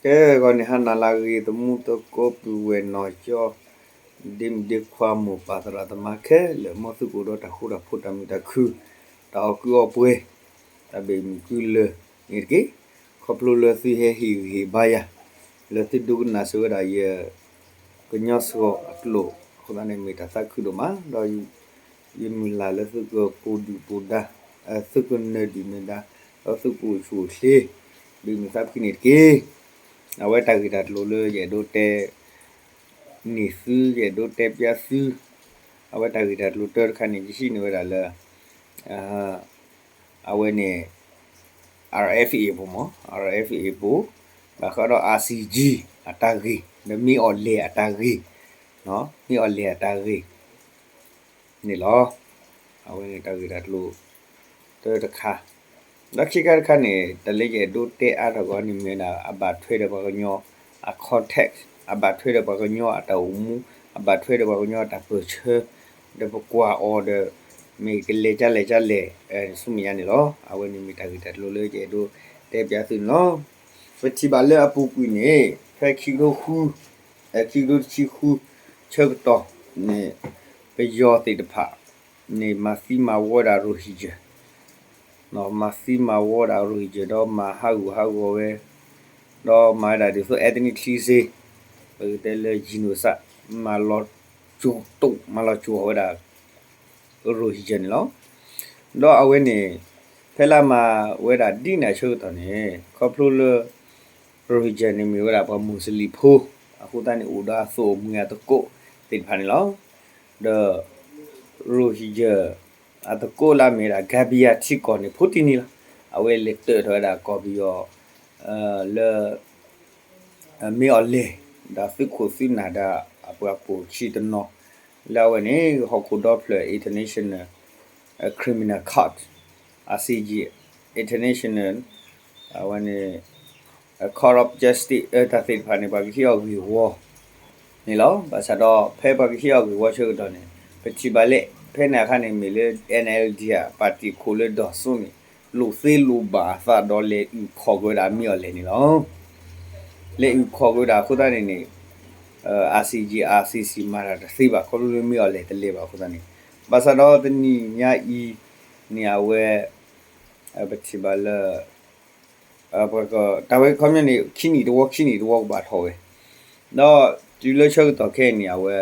ကဲ ဂီၤန့ၣ် ဟါနၤလၢအဂ့ၤ သမူသကိးပုၢ်ဝဲၢ်နီၢ်ကၠီ ဒ့မုၣ်ဒ့ခွါ မိၢ်ပၢ်သရၣ်သမါခဲလၢာ် မ်သုကအိၣ်ဒီးတၢ်ဃူတၢ်ဖိး တၢ်မုာ်တၢ်ခုၣ် တၢ်အီၣ်ကုၢ်အီပှဲၤ တၢ်ဘၣ်မုာ်ကုၢ်လၢာ်န့ၣ်တက့ၢ်. ခီဖျိလၢသုဟဲဟ့ၣ်ဂံၢ်ဟ့ၣ်ဘါယၤ လၢသုဒိကနၣ်စၢၤဝဲဒၣ်ယ ကညီစှီၤအကျိာ် အဃိသတးန့ၣ် မ့ၢ်တၢ်သးခုဒိၣ်မး ဒီး ယမုၢ်လၢ်လၢသုကပူၤဒုၣ်ပူၤဒါ သုကနၢၤဒုၣ်နၢၤဒါ ဒီးသုကအိၣ်ဆူၣ်အိၣ်ချ့ ဘၣ်မုာ်သးဖှံန့ၣ်တက့ၢ်. အဝဲတၢ်ဂ့ၢ်တၢ်ကျိၤလၢယအဲၣ်ဒိးတဲန့ၢ်သု ယအဲၣ်ဒိးတဲပျါသု အဝဲတၢ်ဂ့ၢ်တၢ်ကျိၤတၢတခါန့ၣ် ယဟံးန့ၢ်ဝဲဒၣ်လၢ အဝဲန့ၣ် RFA ပူၤမး RFA ပူၤ ဘၣ်ဃးဒီး RCG အတၢ်ဂ့ၢ် ဒီးမ့ၢ်အီၤလဲၣ်အတၢ်ဂ့ၢ် မ့ၢ်အီၤလဲၣ်အတၢ်ဂ့ၢ်န့ၣ်လီၤ. အဝဲန့ၣ်တၢ်ဂ့ၢ်တၢ်ကျိၤတၢတခါ ဒီးခံခါတခါန့ၣ် တၢ်လၢယအဲၣ်ဒိးတဲအါထီၣ်ကီးန့ၣ်မ့ၢ်ဒၣ် အဘၣ်ထွဲဒီးပှၤကညီအ context အဘၣ်ထွဲဒီးပှၤကညီအတၢ်အိၣ်မူ အဘၣ်ထွဲဒီးပှၤကညီအတၢ်ပၢၢ်ဆၢ ဒီးပကွၢ်အီၤဒီး မ့ၢ်ကလဲၤကလဲၤကလဲၤ ဆူမဲာ်ညါန့ၣ်လီၤ. အဝဲန့ၣ်မ့ၢ်တၢ်ဂ့ၢ်တၢ်ကျိၤလၢယအဲၣ်ဒိးတဲပျါသုန့ၣ်လီၤ. ပထံၣ်ဘၣ်လၢအပူၤကွံာ်န့ၣ် ဖဲခံကထိဃု ခံကထိတဆံဃု ဆၢကတီၢ်န့ၣ် ပယီၤသ့ၣ်တဖၣ်န့ၣ် မၤသံမၤဝီဒၣ် Rohingya မၤသံမၤဝီဒၣ် Rohingya ဒီးမၤဟးဂူာ်ဟးဂီၤဝဲ ဒီးမၤဝဲဒၣ်ဒ်သိး ethnic cleansing ပကတဲလၢ genocide မၤလီၤကၠိၤတိာ် မၤလီၤကၠိၤဝဲဒၣ် Rohingya န့ၣ်လီၤ. ဒီးအဝဲန့ၣ် ဖဲလၢအမၤဝဲဒၣ်ဒ်န့ၣ်အဆၢကတီၢ်န့ၣ် ခီဖျိလၢ Rohingya န့ၣ်မ့ၢ်ဝဲဒၣ်ပှၤ Muslim ဖိ အဃိသတးန့ၣ် အိၣ်ဒီးအသိးအမူအသကိးသ့ၣ်တဖၣ်န့ၣ်လီၤ. ဒီး Rohingya အသကိးလၢအမ့ၢ်ဝဲဒၣ် Gabiya ထံကီၢ်န့ၣ် ဖိတံၢ်န့ၣ်လီၤ. အဝဲလဲၤတၢၣ်ထီၣ်ဝဲဒၣ်ကီၢ်ပယီၤ လၢ မ့ၢ်အီၤလဲၣ် ဒီးသုးခိၣ်သုးနၢ်ဒီးအပှၤပိာ်ခံတနီၤ လၢအဝဲန့ၣ် ဟီၣ်ခိၣ်ဒီဖျၢၣ် International Criminal Court, ICJ, International အဝဲန့ၣ် Court of Justice တၢ်သ့ၣ်တဖၣ်န့ၣ် ပှၤကဟ့ၣ်အီၤဂ့ၢ်ဝီန့ၣ်လီၤ. ဘၣ်ဆၣ်ဒီး ဖဲပှၤကဟ့ၣ်အီၤဂ့ၢ်ဝီဆၢကတီၢ်န့ၣ် ပထံၣ်ဘၣ်လၢ ဖဲန့ၣ်အခါန့ၣ် မ့ၢ်လၢ NLD အပၣ်တံၣ်ခိၣ်လၢ ဒေါ်စုန့ၣ် လိၣ်သ့လိၣ်ဘၣ်အသးဒီးလဲၤအုၣ်ခီၣ်က့ၤဝဲဒၣ်မ့ၢ်အီၤလဲၣ်န့ၣ်လီၤ. လဲၤအုၣ်ခီၣ်က့ၤဝဲဒၣ်အဃိသတးန့ၣ်န့ၣ် ICJ ICC မၤတၢ်တသ့ဘၣ် ခီဖျိလၢမ့ၢ်အီၤလဲၣ်တလဲၤဘၣ်အဃိသတးန့ၣ် ဘၣ်ဆၣ်ဒီးတနံၤညါအံၤန့ၣ် အဝဲ ပထံၣ်ဘၣ်လၢ တၢ်ဝဲခီပညီန့ၣ် ခံနံၣ်တဝီ ခံနံၣ်တဝီကဘၣ်ထီၣ်ဝဲ ဒီးတုၤလၢဆၢကတီၢ်ခဲအံၤန့ၣ် အဝဲ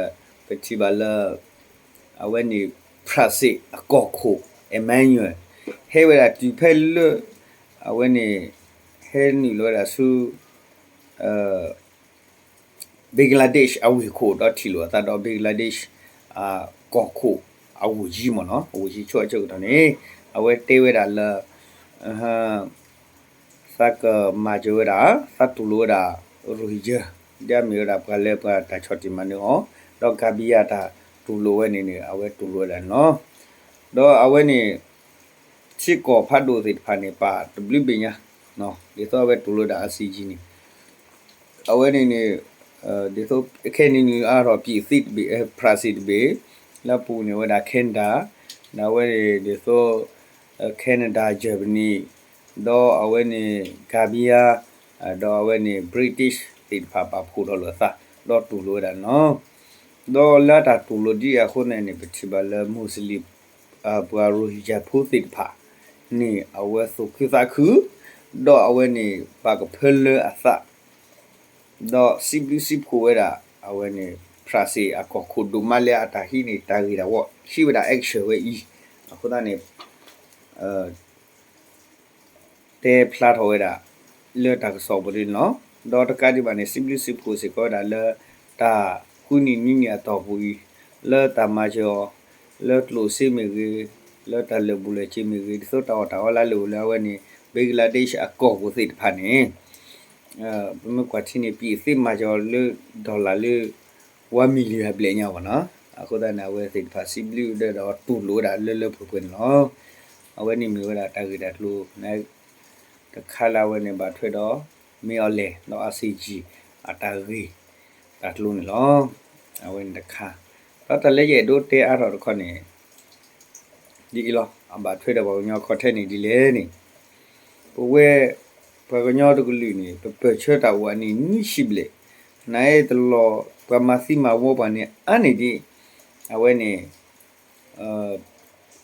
ပထံၣ်ဘၣ်လၢ အဝဲန့ၣ် ဖြၣ်စ့ၣ်အကီၢ်ခိၣ် Emmanuel ဟဲဝဲဒၣ်တုၤဖဲလၢ အဝဲန့ၣ် ဟဲနုာ်လီၤဝဲဒၣ်ဆူ Bangladesh အဝ့ၢ်ခိၣ်ဒီးထံၣ်လိာ်အသးဒီး Bangladesh အကီၢ်ခိၣ်အဝိၢ်ယံၤမ့ၢ်နီၤ အဝိၢ်ယံၤဆိအဆၢကတီၢ်န့ၣ် အဝဲတဲဝဲဒၣ်လၢ သးကမၤစၢၤဝဲဒၣ် သးတူၢ်လိာ်ဝဲဒၣ် Rohingya ဒ်အမ့ၢ်ဝဲဒၣ်ပှၤလၢပှၤတၢ်ဆီၣ်တံၢ်မၤနၢၤအီၤ ဒီး Gabiya တၢ်တူၢ်လိာ်ဝဲန့ၣ်န့ၣ် အဝဲတူၢ်လိာ်ဝဲဒၣ်န့ၣ်လီၤ. ဒီးအဝဲန့ၣ် ထံကီၢ်ဖးဒိၣ်သ့ၣ်တဖၣ်န့ၣ် ပာ်တဘျုးဘ့ၣ်ညါ ဒ်သိးအဝဲတူၢ်လိာ်ဝဲဒၣ် ICJ န့ၣ် အဝဲန့ၣ်န့ၣ် ဒ်သိး ခဲနံၤနံၤအါထီၣ် ပြင်သစ်တဘ့ၣ် ဖြၣ်စ့ၣ်တဘ့ၣ် လၢအပူၤန့ၣ်ဝဲဒၣ် Canada ဒီးအဝဲန့ၣ်ဒ်သိး Canada Germany ဒီးအဝဲန့ၣ် Gambia ဒီးအဝဲန့ၣ် British သ့ၣ်တဖၣ်ပာ်ဖှိၣ်ထီၣ်လိာ်အသး ဒီးတူၢ်လိာ်ဝဲဒၣ်န့ၣ်လီၤ. ဒီးလၢတၢ်တူၢ်လိာ်ဒ်အံၤအဃိန့ၣ်န့ၣ် ပထံၣ်ဘၣ်လၢ Muslim ပှၤ Rohingya ဖိသ့ၣ်တဖၣ်န့ၣ် အဝဲသူၣ်ခုသးခု ဒီးအဝဲန့ၣ် ပာ်ကဖၢလၢအသး ဒီးစံးဘျုးစံးဖှိၣ်ဝဲဒၣ် အဝဲန့ၣ် ဖြၣ်စ့ၣ်အကီၢ်ခိၣ်ဒိၣ်မးလၢအတၢ်ဟံးန့ၢ်တၢ်ဂ့ၢ်တၢ်ဝီ ဟံးဝဲဒၣ် action ဝဲအံၤ အဃိသတးန့ၣ် တဲဖျါထီၣ်ဝဲဒၣ် လၢတၢ်ကစီၣ်ပူၤန့ၣ်လီၤ. ဒီးတကးဒံးဘၣ်န့ၣ် စံးဘျုးစံးဖှိၣ်စ့ၢ်ကီးဝဲဒၣ်လၢ တၢ်ဃုနံၣ်နွံနံၣ်အတီၢ်ပူၤအံၤ လၢတၢ်မၤစၢၤအီၤ လၢကျိၣ်စ့မ့ၢ်ဂ့ၤ လၢတၢ်လၢာ်ဘူၣ်လၢာ်စ့မ့ၢ်ဂ့ၤ ဒ်သိးတၢ်အီၣ်တၢ်အီလၢအလိၣ်လၢအဝဲန့ၣ် Bangladesh အကီၢ်ပူၤသ့ၣ်တဖၣ်န့ၣ် ပမ့ၢ်ကွၢ်ထံန့ၣ် ပြင်သစ်မၤစၢၤအီၤလၢ dollar လၢ one million အဘျဲၣ်ညါဘၣ်နီၤ. အဃိသတးန့ၣ် အဝဲသ့ၣ်တဖၣ်စံးဘျုးဒီးတူၢ်လိာ်ဝဲဒၣ်လၢလၢပှဲၤပှဲၤန့ၣ်လီၤ. အဝဲန့ၣ်မ့ၢ်ဝဲဒၣ်တၢ်ဂ့ၢ်တၢ်ကျိၤ တခါလၢအဝဲန့ၣ်ဘၣ်ထွဲဒီး မ့ၢ်အီၤလဲၣ် ဒီး ICJ အတၢ်ဂ့ၢ်တၢ်ကျိၤန့ၣ်လီၤ. အဝဲန့ၣ်တခါ ဒီးတၢ်လၢယအဲၣ်ဒိးတဲအါထီၣ်တခီန့ၣ် ဒ်အံၤလီၤ. အဘၣ်ထွဲဒီးပှၤကညီအခီၣ်ထံးန့ၣ်ဒ်လဲၣ်န့ၣ် ပဝဲ ပ ပှၤကညီတကလုာ်န့ၣ် ပပၢၢ်ဆၢတၢ်အိၣ်အနံၣ်နွံဆံဘျဲၣ်, နအံၤတလီၢ် ပှၤမၤသံမၤဝီပှၤန့ၣ်အါန့ၢ်ဒံး, အဝဲန့ၣ်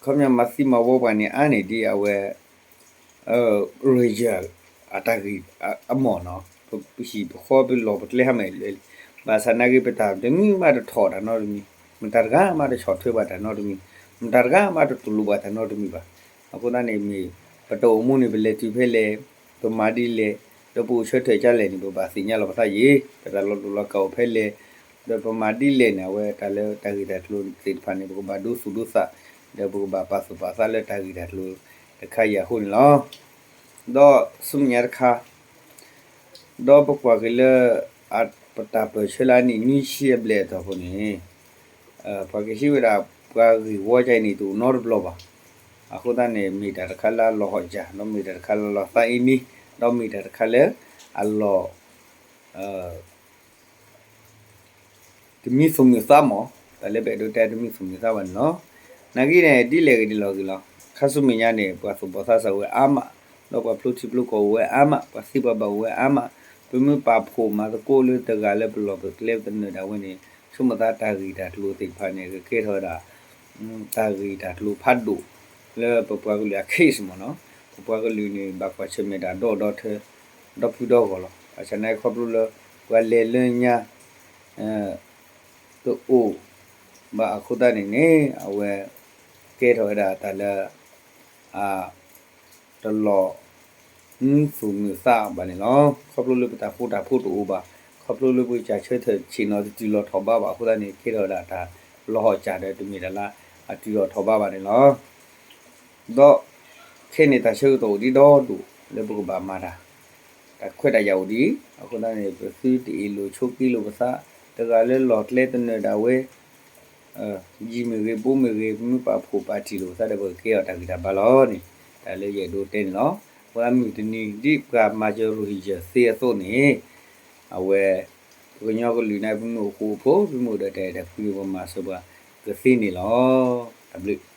ခီပညီမၤသံမၤဝီပှၤန့ၣ်အါန့ၢ်ဒံး အဝဲ Rohingya အတၢ်ဂ့ၢ်အမီၢ်နီၤ, ပဟံၣ်ပဃီပလီၢ်ပကျဲဟါမၢ်လၢာ်လံ, ဘၣ်ဆၣ်နာ်က့ ပတၢ်တမံၤမးတထီၣ်တၢ်နီတမံၤ, မတၤတဂၤမးတဆီၣ်ထွဲဘၣ်တၢ်နီတမံၤ, မတၤတဂၤမးတတူၢ်လိာ်ဘၣ်တၢ်နီတမံၤဘၣ်. အဃိသတးန့ၣ်မ့ၢ် ပတအိၣ်မူန့ၣ် ပလဲၤတုၤဖဲလဲၣ်, ပမၤဒ်လဲၣ်, ဒီးပအိၣ်ဆၢထၢၣ်ကလဲၣ်န့ၣ် ပဘၣ်သ့ၣ်ညါလီၤပသးယံၤ, ပတၢ်လီၤတူာ်လီၤကာ်အိၣ်ဖဲလဲၣ်, ဒီးပမၤဒ်လဲၣ်န့ၣ် အဝဲတၢ်လၢတၢ်ဂ့ၢ်တၢ်ကျိၤသ့ၣ်တဖၣ်န့ၣ် ပကဘၣ်ဒိသူၣ်ဒိသး, ဒီးပကဘၣ်ပာ်သူၣ်ပာ်သးလၢတၢ်ဂ့ၢ်တၢ်ကျိၤတခါအံၤအဃိန့ၣ်လီၤ. ဒီးဆူမဲာ်ညါတခါ ဒီးပကွၢ်က့ၤလၢ ပတၢ်ပၢၢ်ဆၢလၢအနံၣ်နွံဆံအဘျဲၣ်အတီၢ်ပူၤန့ၣ် ပှၤကဟံးဝဲဒၣ် ပှၤဂ့ၢ်ဝီကါအံၤန့ၣ် တအိၣ်နီတဘျီဘၣ်. အဃိသတးန့ၣ် မ့ၢ်တၢ်တခါလၢအလီၤဟီၣ်စၢ် ဒီးမ့ၢ်တၢ်တခါလၢအလီၤသးအ့န့ၣ်, ဒီးမ့ၢ်တၢ်တခါလၢအလီၤ တမံသူၣ်မုာ်သးမး, တၢ်လၢပအဲၣ်ဒိးတဲတမံသူၣ်မုာ်သးဘၣ်န့ၣ်လီၤ. နာ်က့န့ၣ် ဒ်လဲၣ်ဂ့ၤဒ်လဲၣ်ဂ့ၤလီၤ. ခါဆူမဲာ်ညါန့ၣ် ပှၤသူၣ်ဘီၣ်သးစၢ်အိၣ်ဝဲအါမး, ဒီးပှၤဖျိထံဖျိကီၢ်အိၣ်ဝဲအါမး, ပှၤသံပှၤဘၣ်အိၣ်ဝဲအါမး, ပမ့ၢ်ပာ်ဖှိၣ်မၤသကိးလၢတဂၤလၢပလီၢ်ပကျဲပသနၢၣ်ဒၣ်ဝဲန့ၣ် ဆိကမိၣ်သးတၢ်ဂ့ၢ်တၢ်ကျိၤသ့ၣ်တဖၣ်န့ၣ် ကကဲထီၣ်ဝဲဒၣ် တၢ်ဂ့ၢ်တၢ်ကျိၤဖးဒိၣ် လၢပပှၤကလုာ်အ case မးနီၤ. ပပှၤကလုာ်န့ၣ် ဘၣ်ကွၢ်ဆၢၣ်မဲာ်တၢ်ဒီဒီထၢ ဒီဖုဒီဂီၢ်လီၤ. ဘၣ်ဆၣ်နာ်က့ခီဖျိလၢ ပှၤလဲၤလၢညါ တအိၣ်ဘၣ်အဃိသတးန့ၣ်န့ၣ် အဝဲ ကဲထီၣ်ဝဲဒၣ်တၢ်လၢ အ တလီၤ မံသူၣ်မုာ်သးဘၣ်န့ၣ်လီၤ. ခီဖျိလၢပတၢ်ဃူတၢ်ဖိးတအိၣ်ဘၣ်, ခီဖျိလၢပကစၢ်ဆၢထၢၣ်ဆ့ၣ်နီၤတတုၤလီၤထီၣ်ဘးဘၣ်အဃိသတးန့ၣ် ကဲထီၣ်ဝဲဒၣ်တၢ်လီၤဟီၣ်စၢ်ဒီးတမ့ၢ်တၢ်လၢအတုၤလီၤထီၣ်ဘးဘၣ်န့ၣ်လီၤ. ဒီးခဲန့ၣ်တၢ်ဆၢကတီၢ်အိၣ်ဒံးဒီဒိၣ် လၢပကဘၣ်မၤတၢ် တၢ်ခွဲးတၢ်ယာ်အိၣ်ဒံး, အဃိသတးန့ၣ် ပသုတအ့ၣ်လိာ်ဆိးက့လိာ်ပသး, တဂၤလၢလီၢ်ကျဲသနၢၣ်ဒၣ်ဝဲ ယံာ်မ့ၢ်ဂ့ၤ ဘိမ့ၢ်ဂ့ၤ ပမ့ၢ်ပာ်ဖှိၣ်ပာ်တံၢ်လိာ်ပသးဒီး ပကကဲထီၣ်တၢ်ဂံၢ်တၢ်ဘါလီၤန့ၣ် တၢ်လၢယအဲၣ်ဒိးတဲန့ၣ်လီၤ. အဃိသတးမုၢ်တနံၤ ဒ်ပှၤမၤစၢၤရိဟံၣ်ယၢၢ်သ့အသိးန့ၣ် အဝဲ ပကညီကလုာ်န့ၣ် ပမ့ၢ်အိၣ်ဃူအိၣ်ဖိး ပမ့ၢ်အိၣ်ဒီးတၢ်အဲၣ်တၢ်ကွံန့ၣ် ပမၤစၢၤပှၤကသ့န့ၣ်လီၤ. တၢ်ဘျုး